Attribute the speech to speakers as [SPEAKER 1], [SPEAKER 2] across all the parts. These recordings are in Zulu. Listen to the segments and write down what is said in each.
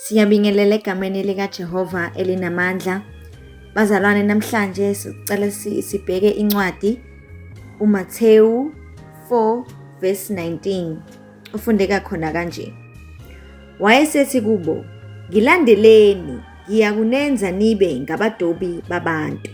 [SPEAKER 1] Siyabingelela egameni likaJehova elinamandla. Bazalwane, namhlanje sicela sibheke incwadi uMathewu 4 verse 19 ufundeka khona kanje. Wayesethi kubo, Ngilandeleni, ngiyakunenza nibe ngabadobi babantu.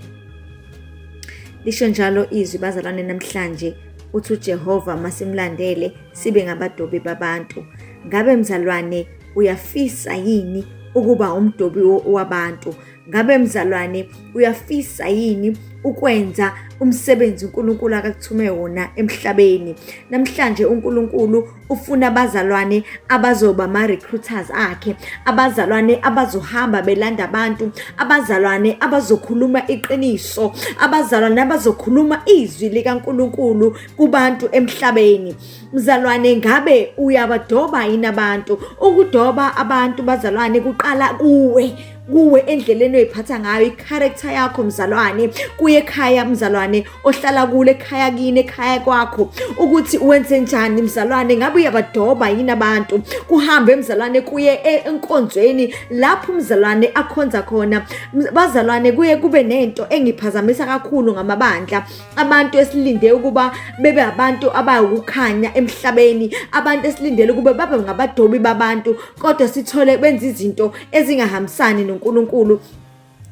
[SPEAKER 1] Lisho njalo izwi bazalwane namhlanje uthi uJehova masimlandele sibe ngabadobi babantu. Ngabe mzalwane uyafisa yini ukuba umdobi wabantu? Ngabe mzalwane uyafisa yini ukwenza umsebenzi uNkulunkulu akakuthume wona emhlabeni? Namhlanje uNkulunkulu ufuna abazalwane abazoba ama-recruiters akhe, abazalwane abazohamba belanda abantu, abazalwane abazokhuluma iqiniso, abazalwane abazokhuluma izwi likaNkulunkulu kubantu emhlabeni. Mzalwane, ngabe uyabadoba yini abantu? Ukudoba abantu bazalwane kuqala kuwe, kuwe endleleni oyiphatha ngayo, i-character yakho mzalwane, kuye ekhaya mzalwane ohlala kulo, ekhaya kini, ekhaya kwakho, ukuthi wenze njani mzalwane. Ngabe uyabadoba yini abantu? Kuhambe mzalwane kuye enkonzweni lapho umzalwane akhonza khona. Bazalwane, kuye kube nento engiphazamisa kakhulu ngamabandla. Abantu esilinde ukuba bebe abantu abayukukhanya emhlabeni, abantu esilindele ukuba babe ngabadobi babantu, kodwa sithole benza izinto ezingahambisani noNkulunkulu,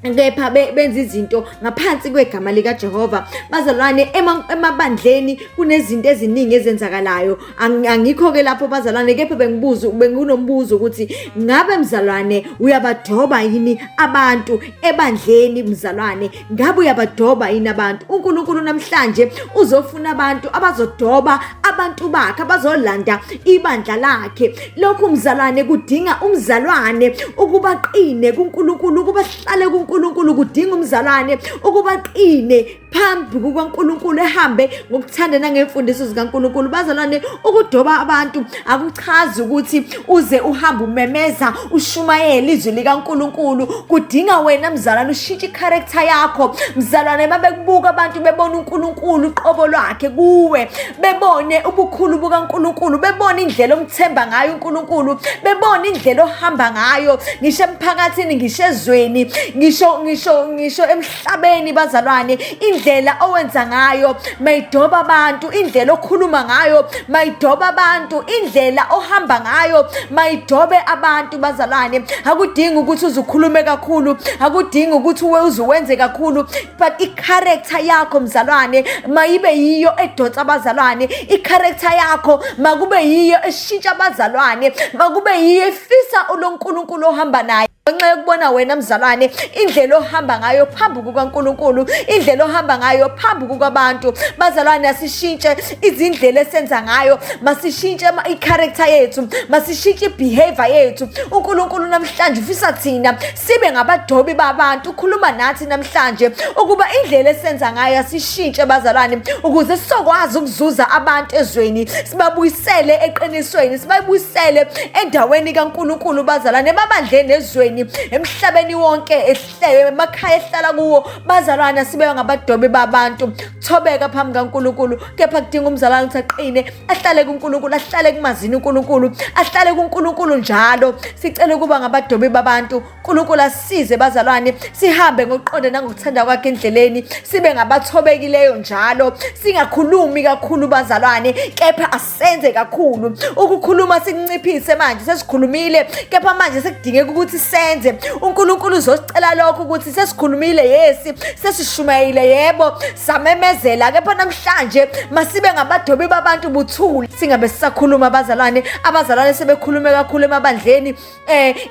[SPEAKER 1] kepha benza izinto ngaphansi kwegama likaJehova. Bazalwane, emabandleni kunezinto eziningi ezenzakalayo. Angikho-ke lapho bazalwane, kepha bengibuza, benginombuzo ukuthi ngabe mzalwane uyabadoba yini abantu ebandleni? Mzalwane, ngabe uyabadoba yini abantu? uNkulunkulu namhlanje uzofuna abantu abazodoba abantu bakhe, abazolanda ibandla lakhe. Lokhu mzalwane kudinga umzalwane ukuba qine kuNkulunkulu, ukuba hlale kuNkulunkulu. Kudinga umzalwane ukuba qine phambi kukaNkulunkulu, ehambe ngokuthanda nangemfundiso zikaNkulunkulu. Bazalwane, ukudoba abantu akuchazi ukuthi uze uhambe umemeza ushumayele izwi likaNkulunkulu. Kudinga wena mzalwane ushintshe i-character yakho. Mzalwane, babekubuka abantu bebona uNkulunkulu uqobo lwakhe kuwe, bebone ubukhulu bukaNkulunkulu, bebone indlela omthemba ngayo uNkulunkulu, bebone indlela ohamba ngayo, ngisho emphakathini, ngisho ezweni, ngisho emhlabeni. Bazalwane, indlela owenza ngayo mayidoba abantu, indlela okhuluma ngayo mayidoba abantu, indlela ohamba ngayo mayidobe abantu. Bazalwane, akudingi ukuthi uzukhulume kakhulu, akudingi ukuthi uze uwenze kakhulu, but i-character yakho mzalwane mayibe yiyo edonsa abazalwane. I-character yakho makube yiyo eshintsha abazalwane, makube yiyo efisa uloNkulunkulu ohamba naye, ngenxa yokubona wena mzalwane indlela ohamba ngayo phambi kukaNkulunkulu, indlela ohamba ngayo phambi kukabantu. Bazalwane, asishintshe izindlela esenza ngayo, masishintshe i-character yethu, masishintshe i-behavior yethu. uNkulunkulu namhlanje ufisa thina sibe ngabadobi babantu. Ukhuluma nathi namhlanje ukuba indlela esenza ngayo asishintshe bazalwane, ukuze sizokwazi ukuzuza abantu ezweni, sibabuyisele eqinisweni, sibabuyisele endaweni kaNkulunkulu. Bazalwane, emabandleni, ezweni, emhlabeni wonke, emakhaya ehlala kuwo, bazalwane, sibe ngabadobi babantu. Thobeka phambi kaNkulunkulu, kepha kudinga umzalwane ukuthi aqine, ahlale kuNkulunkulu, ahlale kumazini uNkulunkulu, ahlale kuNkulunkulu njalo. Sicela ukuba ngabadobi babantu. uNkulunkulu asisize bazalwane, sihambe ngokuqonda nangokuthanda kwakhe endleleni, sibe ngabathobekileyo njalo, singakhulumi kakhulu bazalwane, kepha asenze kakhulu. Ukukhuluma sikunciphise. Manje sesikhulumile, kepha manje sekudingeka ukuthi senze. uNkulunkulu uzosicela lokho, ukuthi sesikhulumile, yes, sesishumayile, yebo, samemezela, kepha namhlanje masibe ngabadobi babantu buthule, singabe sisakhuluma abazalwane. Abazalwane sebekhulume kakhulu emabandleni.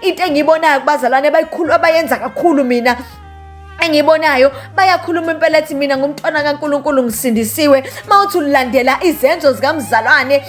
[SPEAKER 1] Into engiyibonayo kubazalwane abayikhulu, abayenza kakhulu, mina engiyibonayo, bayakhuluma impela, ethi mina ngumntwana kaNkulunkulu, ngisindisiwe. Mawuthi ulandela izenzo zikamzalwane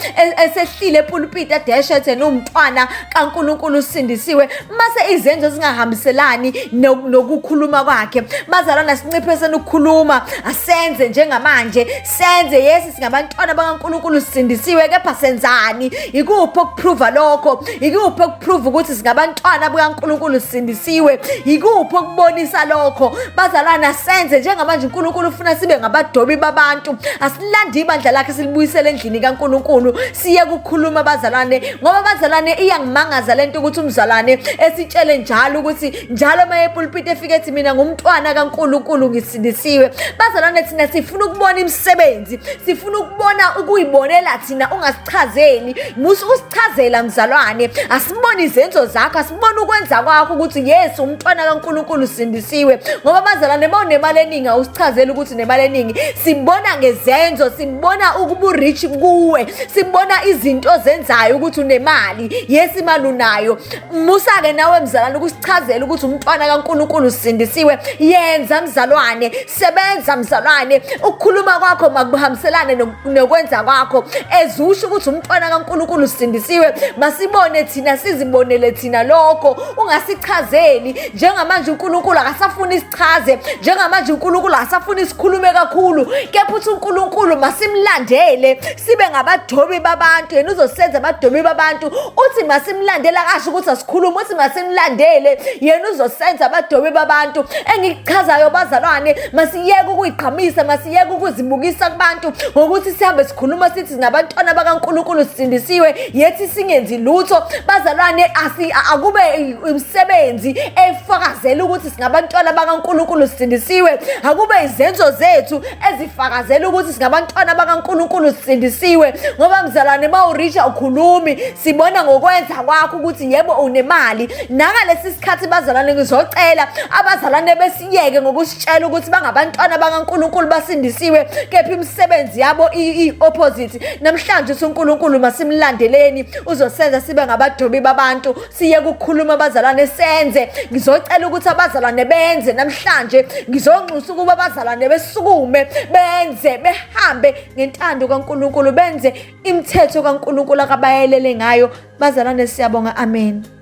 [SPEAKER 1] esehlile epulpit, adeshe ethi umntwana kaNkulunkulu, usindisiwe, mase izenzo zingahambiselani nokukhuluma kwakhe. Bazalwane, asinciphiseni ukukhuluma, asenze njengamanje, senze. Yes, singabantwana bakaNkulunkulu, sisindisiwe, kepha senzani? Ikuphi okuprova lokho? Ikuphi okuprova ukuthi singabantwana bakaNkulunkulu, sisindisiwe? Ikuphi okubonisa lokho? Bazalwane, asenze njengamanje. uNkulunkulu ufuna sibe ngabadobi babantu. Asilande ibandla lakhe, silibuyisele endlini kaNkulunkulu, siye kukhuluma, bazalwane, ngoba bazalwane, iyangimangaza lento ukuthi umzalwane esitshele njalo ukuthi njalo uma epulpit efike ethi, "Mina ngumntwana kaNkulunkulu, ngisindisiwe." Bazalwane, thina sifuna ukubona imisebenzi, sifuna ukubona, ukuyibonela thina, ungasichazeli. Musa ukusichazela, mzalwane. Asibone izenzo zakho, asibone ukwenza kwakho ukuthi yes, umntwana kaNkulunkulu, usindisiwe. Ngoba bazalwane, bawunemali eningi, awusichazeli ukuthi unemali eningi. Sibona ngezenzo, sibona ukuba rich kuwe, sibona izinto ozenzayo ukuthi unemali. Yes, imali unayo. Musa-ke nawe, mzalwane, ukusichazela ukuthi umntwana kaNkulunkulu, usindisiwe. Yenza, mzalwane, sebenza, mzalwane. Ukukhuluma kwakho makuhambiselane nokwenza kwakho. Ezusho ukuthi umntwana kaNkulunkulu, usindisiwe, masibone thina, sizibonele thina lokho, ungasichazeli. Njengamanje uNkulunkulu akasafuni isichaze, njengamanje uNkulunkulu akasafuni sikhulume kakhulu, kepha uthi uNkulunkulu masimlandele, sibe ngabadobi babantu. Yena uzosenza abadobi babantu. Uthi masimlandele, akasho ukuthi asikhulume, uthi masimlandele, yena uzosenza abadobi babantu. Engikuchazayo, bazalwane, masiyeke ukuyigqamisa, masiyeke ukuzibukisa kubantu ngokuthi sihambe sikhuluma sithi singabantwana bakaNkulunkulu, sisindisiwe, yethi singenzi lutho. Bazalwane, akube imisebenzi efakazela ukuthi singabantwana bakaNkulunkulu, sisindisiwe. Akube izenzo zethu ezifakazela ukuthi singabantwana bakaNkulunkulu, sisindisiwe. Ngoba mzalwane, uma u-rich ukhulumi, sibona ngokwenza kwakho ukuthi yebo, unemali. Nangalesi sikhathi, bazalwane, ngizocela abazalwane besiyeke ngokusitshela ukuthi bangabantwana bakaNkulunkulu, basindisiwe, kepha imisebenzi yabo i-opposite. Namhlanje uthi uNkulunkulu masimlandeleni, uzosenza sibe ngabadobi babantu. Siye ukukhuluma, abazalwane, senze. Ngizocela ukuthi abazalwane benze namhlanje. Ngizonxusa ukuba abazalwane besukume, benze, behambe ngentando kaNkulunkulu, benze imithetho kaNkulunkulu akabayelele ngayo. Bazalwane, siyabonga. Amen.